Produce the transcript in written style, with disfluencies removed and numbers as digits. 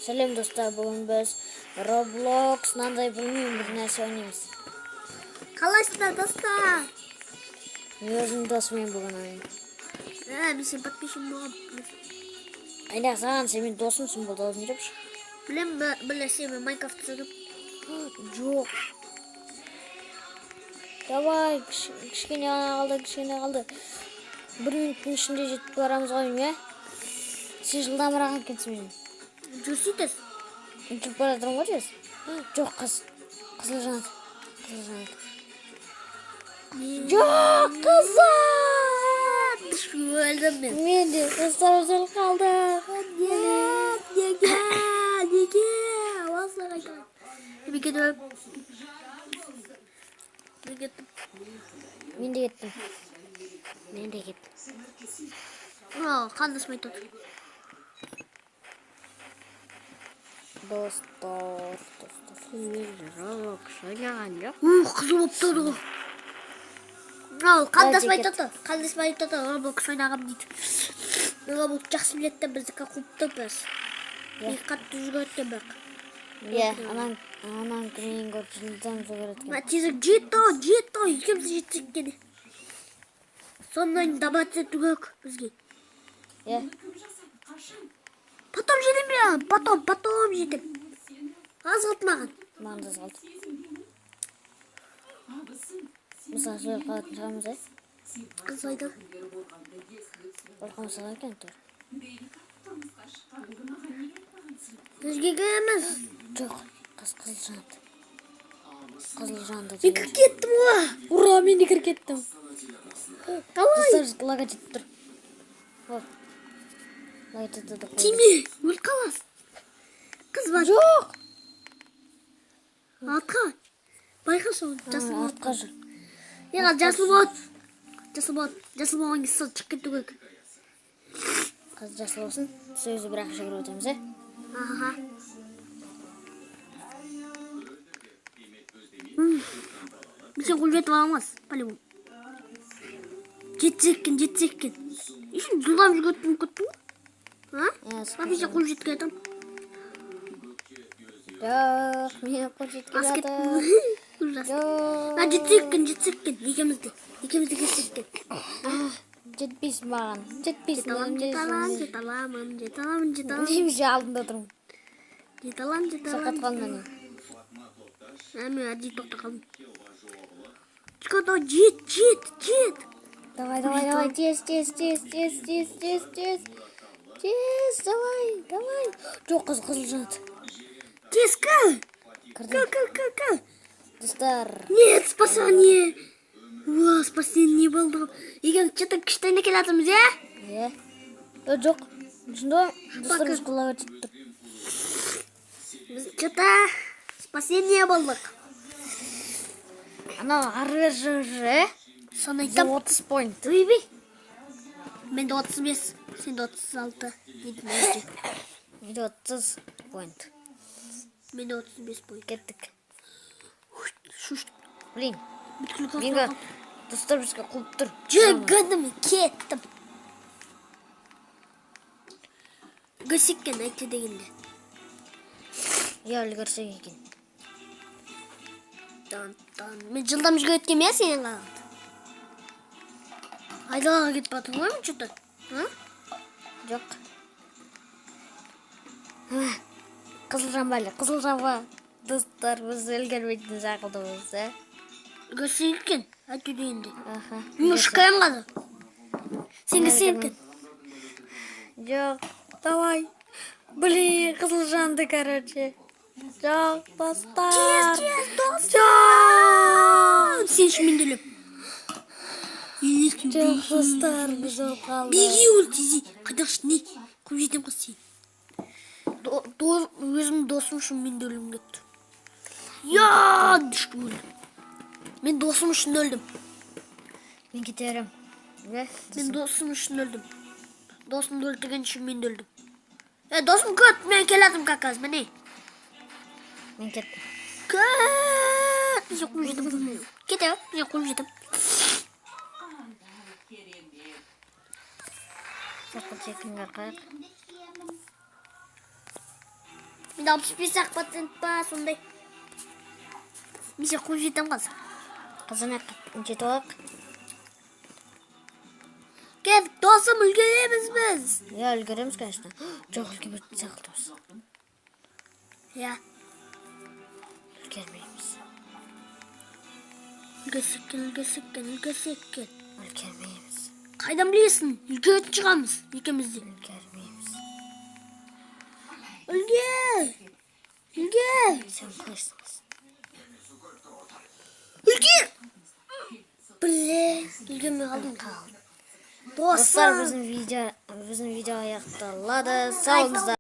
Сәлем, достар, бүгін біз Roblox мынандай, білмеймін, бір нәрсе ойнаймыз. Қалайсыздар, достар? Мен өзімнің досыммен бүгін ойнаймын. Ә, мен сен подписчик болғам. Айда, саған, сен менің досымсың, болды, аузын жапшы. Білем, біле, сен мен Майнкрафт түсіріп. Жоқ. Давай, кішкене ғана қалды, кішкене қалды. Бір минуттың ішінде жетіп барамыз ғой, иә? Сен жылдамырақ екенсің менен. Жүрсей тез. Жүріп бара жатырмын ғой тез. Жоқ, қыз. Қызыл жанады. Қызыл жанады. Жоқ, қызыл! Өлдім мен. Мен де, достар, үзіліп қалдық. Нет, неге, неге? Осылай қайталай. Мен кетіп. Мен кеттім. Мен де кеттім. Мен де кеттім. О, қандасым айтады. Достар, достар. Мен Roblox ойнаған жоқ. Ух, қызыл болып тұрды ғой. Ал, қандасым Давайте. айтады. Қандасым айтады, Roblox ойнағам дейді. Roblox жақсы біледі де, біздікі қуып тұр біз. Мен қатты жүгіреді бірақ. Иә, анан менен көріп жылдам жүгіреді екен. Мына тезірек жетті ғой, жетті ғой, екеуміз жетсек кене. Сонан добраться ету керек бізге. Иә. Потом жетем я, потом, потом жетем. Аз қалды маған. Маған да аз қалды. Мысалы, сөйлеп қалатын шығармыз, иә? Қыз айда. Қорқамыз екен тұр. Бізге келеміз. Жоқ, қыз қызыл жанды. Қызыл жанды. Мен кіріп кеттім ғой. Ура, мен де кіріп кеттім. Қалай? Достар, лагать етіп тұр. Вот. Лагать етіп тұр. Тиме, өліп қаласың. Қыз бар. Жоқ. Атқа. Байқашы, оны жасыл болады. Артқа жүр. Еға, жасыл болады. Жасыл болады. Жасыл болған кезде сол шығып кету керек. Қыз жасыл болсын. Сөзі бірақ жүгіріп өтеміз, ә? Аха. Мен сен қол жетіп аламыз, по-любому. Жетсек екен, жетсек екен. Үшін жылдам жүгіріп кеттің ғой? А? Иә, Бak, мен сен қол жетіп келатырмын. Жоқ, мен қол жетіп Асып келатыр. кеттім. Ужас. Жоқ. А, жетсек екен, жетсек екен. Екеуміз де. Екеуміз де кетсек екен. Жетпейсің маған. Жетпейсің. Жете аламын, жете аламын, жете аламын, жете аламын, жете аламын. Немесе алдында тұрмын. Жете аламын, жете Сақат аламын. қалдым мен. Ә, мен әдейі тоқтап қалдым. Чикото, жет, жет, жет. Давай, давай, давай, тез, тез, тез, тез, тез, тез, тез. Тез, давай, давай. Жоқ, қыз қызыл жанады. Тез, кір. Кірдім. Кір, кір, кір, кір. Достар, Нет, спасение. Уа, спасение болды. Егер что-то күштен келе жатырмыз, иә? Иә. Е, жоқ. Шында, достар, біз құлап кетіп тұр. Біз что-то спасение болдық. Анау ары бері жүр, ә? Соны Бізде айтам. 30 point. Ойбай. Менде 35, сенде 36. Дейді менде. Менде 30 point. Менде 35 point. Кеттік. Шуш. Блин, Бүткіл менге класс. достар бізге қуып тұр. Жүгірдім, кеттім. Гүсеккен әйтте дегенде. Иә, үлгерсек екен. Тан, тан. Мен жылдам жүгіріп кеткенмін, иә, сенен қарағанда. Айдалаға кетіп бара жатырмын ғой мен что-то. А? Жоқ. Қызыл жанба әлі, қызыл жанба. Достар, біз үлгермейтін секілдіміз, ә? Үлгерсек екен, әйтте дегенде. Аха. Мен ұшып келемін қазір. Сен кірсең екен. Жоқ, давай. Блин, қызыл жанды, короче. Жоқ, достар. Тез, тез, достар. Жоқ. Сен үшін мен де өлемін. Жоқ, достар, біз өліп қалдық. Беги өл, тези. Қайдақшы, не? Қуып жетемін қыз сені. Өзім досым үшін мен де өлгім келіп тұр. Я, өлдім. Мен досым үшін өлдім. Мен кете беремін. Е? Мен досым үшін өлдім. Досымды өлтірген үшін мен де өлдім. Е, досым күт, мен келатырмын как раз, міне. Мен кеттім. Күт. Мен сені қуып жетемін. Кете, мен қуып жетемін. Сақал чекінге қайық. Менде 65 ақ процент па, сондай. Мен сені қуып жетемін қазір. Қазан жетіп алайық. Кел, досым, үлгереміз біз. Иә, үлгереміз, конечно. Жоқ, үлгермейтін сияқтымыз. Иә. Үлгермейміз. Үлгерсек екен, үлгерсек екен, үлгерсек екен. Үлгермейміз. Қайдан білесің? Үлгеретін шығамыз екеуміз де. Үлгермейміз. Үлгер! Үлгер! Сен қалайсың? Үлгер! Блин, үлгермей қалдым. Достар, Досым. біздің видео аяқталады. Сау болыңыздар.